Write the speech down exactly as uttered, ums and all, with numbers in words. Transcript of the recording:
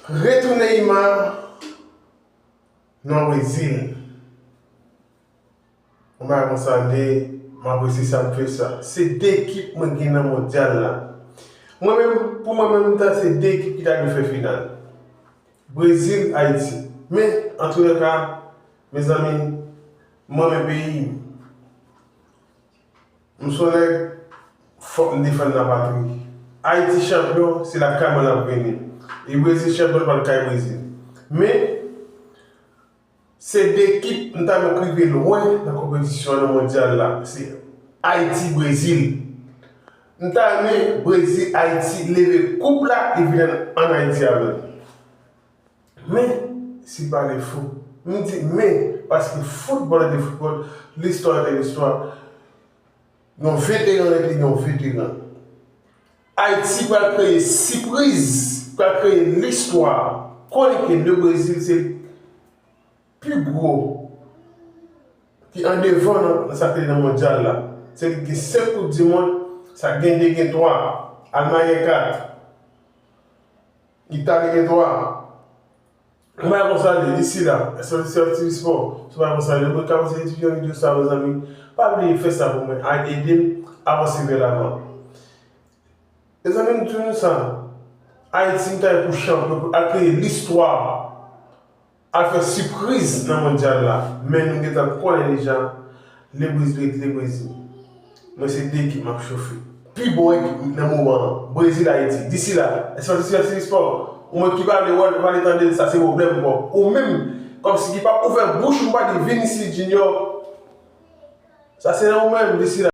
Retounen Ima nan Brezil. Yon bagay konsa de, m apresye sa m fè sa. Se de ekip mwen gen nan mondyal la. Mwen menm, pou mwen menm, ta se de ekip ki ta dwe fè final. Brezil, Ayiti. Men, antoulèka, mezanmi, m renmen peyi m. M se yon nèg, fòk m defann lapatri. Ayiti chanpyon, se lakay mwen l ap vini. E Brezil chanpyon, l pral kay Brezil. Men, se de ekip m ta renmen k rive lwen nan konpetisyon an, nan mondyal la. Se Ayiti, Brezil. M ta renmen Brezil, Ayiti leve koup la e vin ann, ann Ayiti avè l. Men, si pale fou. M di men, paske foutbòl rete foutbòl, listwa rete listwa. Yon veteran rete yon veteran. Ayiti pral kreye sipriz, pral kreye listwa. Konnen ke le Brezil se pi gwo ki andevan nan, nan sa k te nan mondyal la. Se li ki gen senk koup di mond, sa gen de, gen twa. Almay gen kat. Itali gen twa. Yon bagay konsa de, disi la, Espòtivis Spò, se yon bagay konsa de. Mwen ka panse etidyan videyo sa, mezanmi, pa bliye fè sa pou mwen, al ede m avanse vè lavan. Mezanmi, m di nou sa, Ayiti, m ta pou chanpyon, pou al kreye listwa, al fè sipriz nan mondyal la. Men nou gentan konnen deja, le Brezil ret le Brezil. Mwen se de ekip m ap chofe. Pi bon ekip nan moman an, Brezil, Ayiti. Disi la, Espòtivis Spò, ou menm ki pale wè, pale tande, sa se pwoblèm ou. Ou menm, kòmsi ki pa ouvè bouch ou pa di Vinicius Junior. Sa se nan ou menm, disi la.